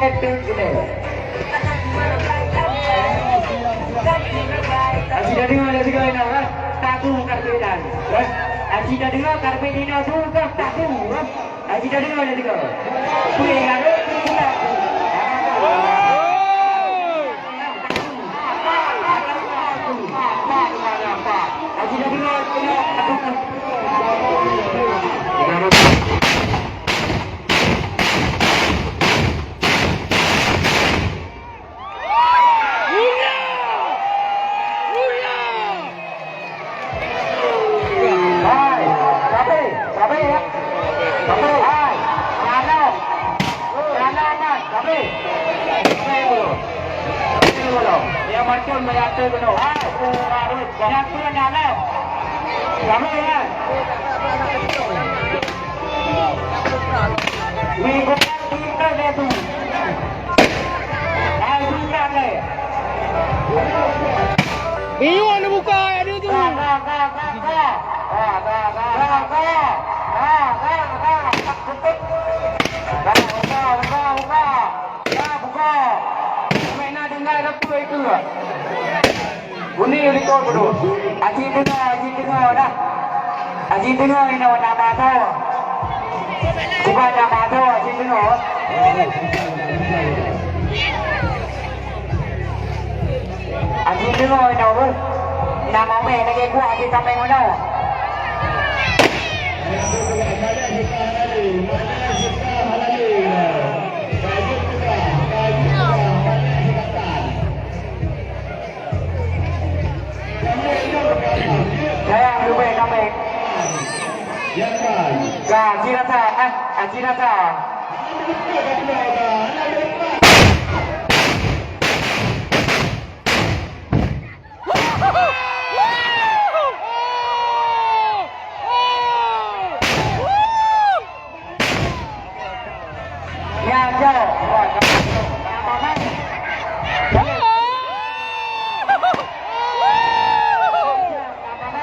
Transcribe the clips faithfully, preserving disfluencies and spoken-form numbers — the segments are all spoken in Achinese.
Aci tadeungoe lé sigoe inoe, eh? Tabu karpet inan, eh? Aci tadeungoe karpet inoe tu kah tabu, eh? Aci tadeungoe lé sigoe. Kui garut, kui tabu. Aci tadeungoe inoe tabu. Hai, sabe, sabe ya. Sabe, hai. Nano. Nano, Mat, sabe. Sabe dulu. Sabe dulu. Dia macam melihat tu dulu. Hai, harus. Yang tu nano. Sabe ya. Minggu Miyueb neubuka ayat dia tu. Buni likot beudôh. Aji deungoe, aji deungoe dah. Aji deungoe inoe nama soe. Cuba nama soe aji deungoe. Aji deungoe inoe beuh. Nama meh lagèe kuah aji tameng inoe. Sayang leubeh ramé. Ka, aci rasa, eh, aci rasa. Ya, jauh.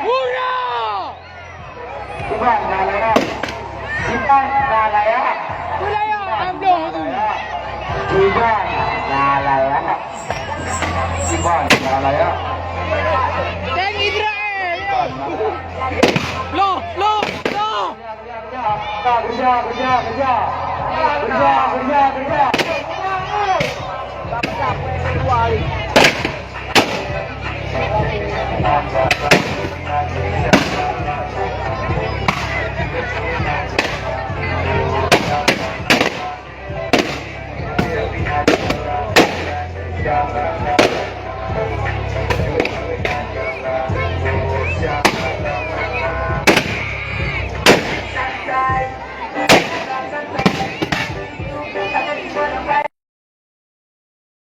Hura! Iban na layak. Iban na layak. Hura, ya, abdoh tu. Iban na layak. Iban na layak. Dan Israel. Loh, loh, loh. Kerja, kerja, kerja, kerja. Kerja, kerja, kerja.